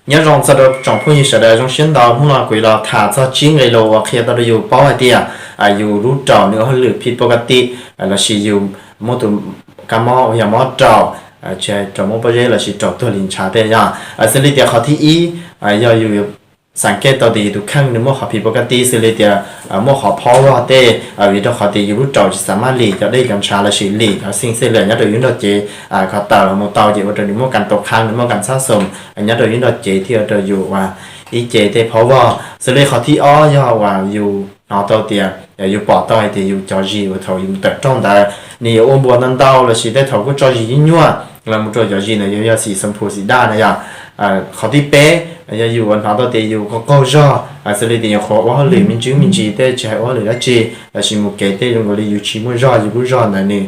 Nyob zoo txog rau tsoom phooj ywg sawv daws, zoo siab ntau hnub no kuv yuav los tham txog tsib nqe lus uas qhia tau rau yus paub hais tias yus lub raum nws ua hauj lwm phim pov ka ti, lossis yus muaj tus kab mob uas yog mob raum, tsis hais raum muaj pob zeb lossis raum tuag li ntshav tej yog. Xws li tias qhov thib ib, yog yus xav kev tau tias yus tus kheej nws muaj qhov phim pov ka ti, xws li tias muaj qhov phob vog tej, vim rau qhov tias yus lub raum tsis xav maj lim cov dej cov ntshav lossis lim cov xeeb xwm lawm nyob rau yus nrog cev, ko taw los mus tau ces ua rau nws muaj kas tau qhab, nws muaj kas txhab xoom nyob rau yus nrog cev thiaj ua rau yus uas ib ce tej phob vog. Xws li qhov thib ob yog uas yus hnov tau tias, yus pom tau hais tias yus cov zis uas thaum yus mus tawm rooj ntawd nws yuav ua npuas ntau ntau lossis tej thaum kuj tso zis nyuaj nyuaj los mus rau cov zis ntawd yuav yog xim xom phu xim daj na yog. Qhov thib peb yog yus uas hnov tau tias yus qaug qaug zog, xws li tias yus qhuav ua hauj lwm me ntsis me ntsis tej, tsis hais ua hauj lwm dab tsi lossis mus kev tej zoo nkaus li yus tsis muaj zog, yus lub zog ntawd nws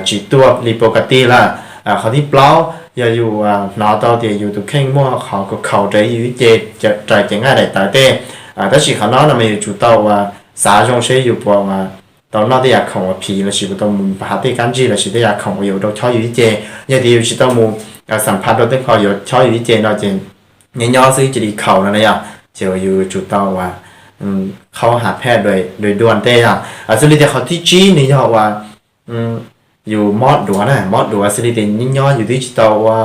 tsis tuaj li pov ka ti lawm. Qhov thib plaub yog yus hnov tau tias yus tus kheej muaj qhov khaus khaus rau yus ib ce, raws cev nqaij daim tawv tej. Tab sis qhov no no mas yus tsum tau uas xav zoo seb yus puas uas tau noj tej yam khoom uas phiv lossis puas tau mus hav tej kab ntsig lossis tej yam khoom uas yuav ua rau chob yus ib ce. Yog tias yus tsis tau mus xam phaj rau tej qho yuav chob yus ib ce no ces nyob nyob xwb cia li khaus no na yog, ces yus tsum tau uas qhau hav phaj dua dua tej yog. Xws li tias qhov thib tsib nws yog uas yus mob duav na, mob duav xws li tias nyob nyob yus twb tsis tau ua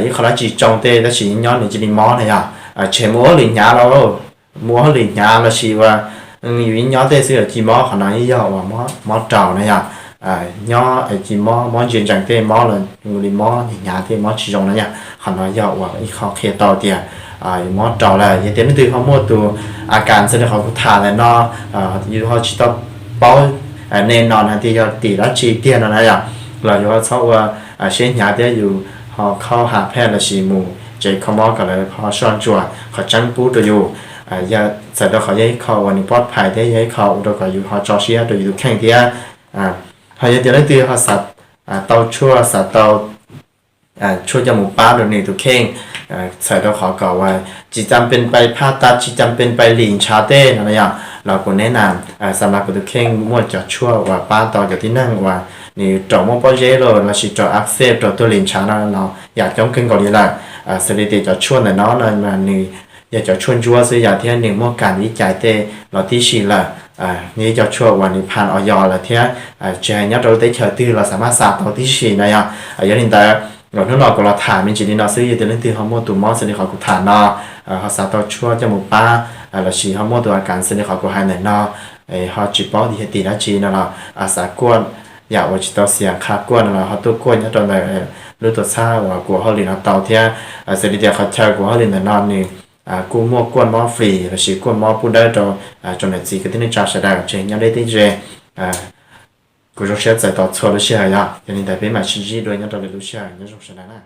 ib qho dab tsi tsoo tej tab sis nyob nyob nws cia li mob na yog. Tsis hais mus ua hauj lwm hnyav los, mus ua hauj lwm hnyav lossis uas yus nyob nyob tej xwb los cia li mob, qhov no yeej yog uas mob raum na yog. Nyob cia li mob, mob ntsia ntsees tej mob los li mob hnyav tej mob tsis zoo na yog. Qhov no yog uas ib qho qhia tau tias yus mob raum lawm. Yog tias leej twg ho muaj tus a kas xws li qhov kuv tham ntawm no, yus ho tsis tau paub ne no hais tias yog tim dab tsi tiag no na yog, los yus ho txhob ua siab hnyav thiab yus ho qhau hav phaj lossis mus tsev kho mob kom lawv ho soj ntsuam qhov tseeb pub rau yus. Yog txawm rau qhov yog ib qho uas nws pob phais thiab yog ib qho ua rau kom yus ho tso siab rau yus tus kheej thiab. Ho yog tias leej twg ho xav tau tshuaj, xav tau tshuaj coj mus pab rau nws tus kheej, txawm rau qhov kom uas tsis cam pes pais phaj tas, tsis cam pes pais lim ntshav tej no na yog, los kuv neb na, xam mas kuv tus kheej muaj cov tshuaj uas pab tau cov tib neeg uas nws raum muaj pob zeb los lossis raum a xej, raum tuag lim ntshav no los yam coob kawg nkaus li lawm. Xws li tias cov tshuaj ntawm no no mas nws yog cov tshuaj ntsuab xwb yog thiab nws muaj kas ib cais tej los tib si lawm. Nws yog cov tshuaj uas nws phaj o yos lawm thiab tsis hais nyob rau lub teb chaws twg los xav maj xa tau tib si no yog. Yog li ntawd, hnub no kuv los tham me ntsis li no xwb, yog tias leej twg ho muaj tus mob xws li qhov kuv tham no, ho xav tau tshuaj coj mus pab, lossis ho muaj tus a kas xws li qhov kuv hais ntawm no, ho tsis paub tias yog tim dab tsi no los xav kuaj yam uas tsis tau xiam qha kuaj no los ho tuaj kuaj nyob rau ntawm lub tuam txhab uas kuv ua hauj lwm no tau thiab. Xws li tias qhov chaw kuv ua hauj lwm ntawm no nws kuj muaj kuaj mob free lossis kuaj mob pub dawb rau tsoom niam txiv kwv tij neej tsa sawv daws tseem nyob deb teb ze. Kuv zoo siab txais tos txhua lub sij hawm yog, yog li ntawd peb mam sib ntsib dua nyob rau lwm lub sij hawm, nyob zoo sawv daws na.